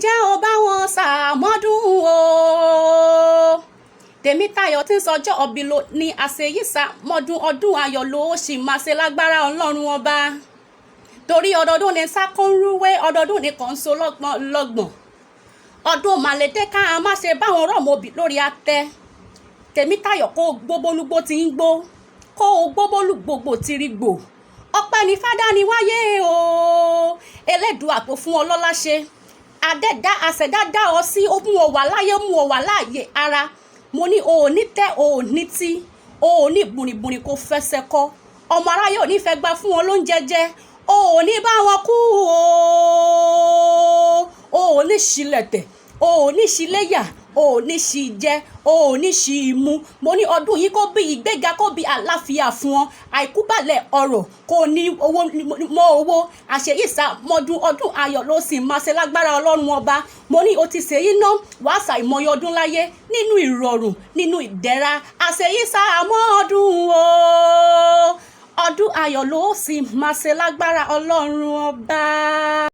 Jẹ́ ó bá wọn ṣàmọ́dún o. Tèmítayọ̀ tí ń sọjọ́ ọbí ló ní àṣeyíṣàmọ́dún, ọdún ayọ̀ ló sì máa ṣe lágbára Ọlọ́run Ọba, torí ọdọọdún ní sákóńrúwé, ọdọọdún ní kàn ń so lọ́gbọ̀n lọ́gbọ̀n ọdún. Màlédé ká má ṣe báwọn rọ̀mọ́bì lórí atẹ. Tèmítayọ̀, kó gbóbólúgbó ti ń gbó, kó o gbóbólú gbogbo ti rí gbò. Ọpẹ́ ní fádá ni wáyé o. Elédùà tó fún ọ lọ́lá ṣe adẹ́dá àṣẹdá dá ọ sí, ó mú ọ wà láyé, mú ọ wà láàyè ara. Mo ní o ò ní tẹ́, o ò ní tí, o ò ní bùrìbùrì kó fẹsẹ̀ kọ. Ọmọ aráyé ò ní fẹ́ gbà fún wọn lóúnjẹ jẹ, o ò ní bá wọn kú o. O ò ní ṣílẹ̀tẹ̀, o ò ní ṣíléyà, o ò ní ṣì jẹ, o ò ní ṣì mú. Mo ní ọdún yìí kó bí ìgbéga, kó bí àlàáfíà fún ọ, àìkú balẹ̀ ọrọ̀, kó ní owó mọ́ owó. Àṣeyíṣàmọ́dún, ọdún ayọ̀ ló sì máa ṣe lágbára Ọlọ́run Ọba. Mo ní o ti ṣèyí ná, wàá ṣàìmọye ọdún láyé nínú ìrọ̀rùn, nínú ìdẹ̀ra. Àṣeyíṣàmọ́dún o, ọdún ayọ̀ ló sì máa ṣe lágbára Ọlọ́run Ọba.